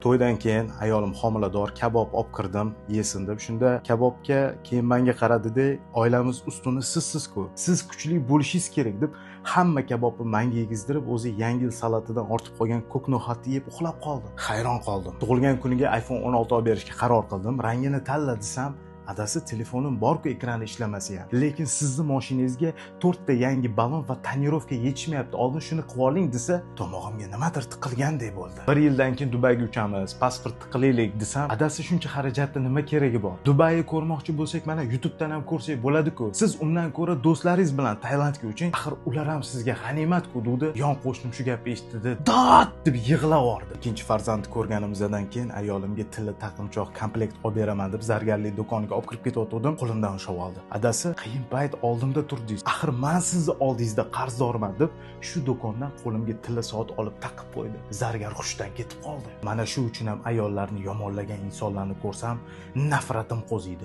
To'ydan keyin ayolim homilador, kabob olib kirdim, yesin deb. Shunda kabobga keyin menga qaradida, "Oilamiz ustuni sizsiz-ku, siz kuchli bo'lishingiz kerak", deb hamma kabobni manga yegizdirib, o'zi Yangi yil salatidan ortib qolgan ko'k no'xatni yeb uxlab qoldi. Hayron qoldim. Tug'ilgan kuniga iPhone 16 olib berishga qaror qildim. "Rangini tanla", desam, "Adasi, telefonim borku, ekrani ishlamasa ham, lekin sizni moshinangizga to'rtta yangi balon va тонировка yetishmayapti, oldin shuni qilib oling", desa, tomog'imga nimadir tiqilgandek bo'ldi. Bir yildan keyin Dubayga uchamiz, pasportni qilaylik, desam, "Adasi, shuncha xarajatni nima keragi bor? Dubayni ko'rmoqchi bo'lsak, mana YouTubedan ham ko'rsak bo'ladi-ku. Siz undan ko'ra do'stlaringiz bilan Tailandga uching, axir ular ham sizga g'animat-ku", degdi. Yon qo'shnim shu gapni eshitdi, dod deb yig'lab yubordi. Ikkinchi farzandni ko'rganimizdan keyin ayolimga tilla taqinchoq komplekt olib beraman deb zargarlik do'koniga olib kirib ketayotgandim, qo'limdan ushlab oldi. "Adasi, qiyin payt oldimda turdingiz, axir man sizni oldingizda qarzdorman", deb shu do'kondan qo'limga tilla soat olib taqib qo'ydi. Zargar hushdan ketib qoldi. Mana shu uchun ham ayollarni yomonlagan insonlarni ko'rsam, nafratim qo'ziydi.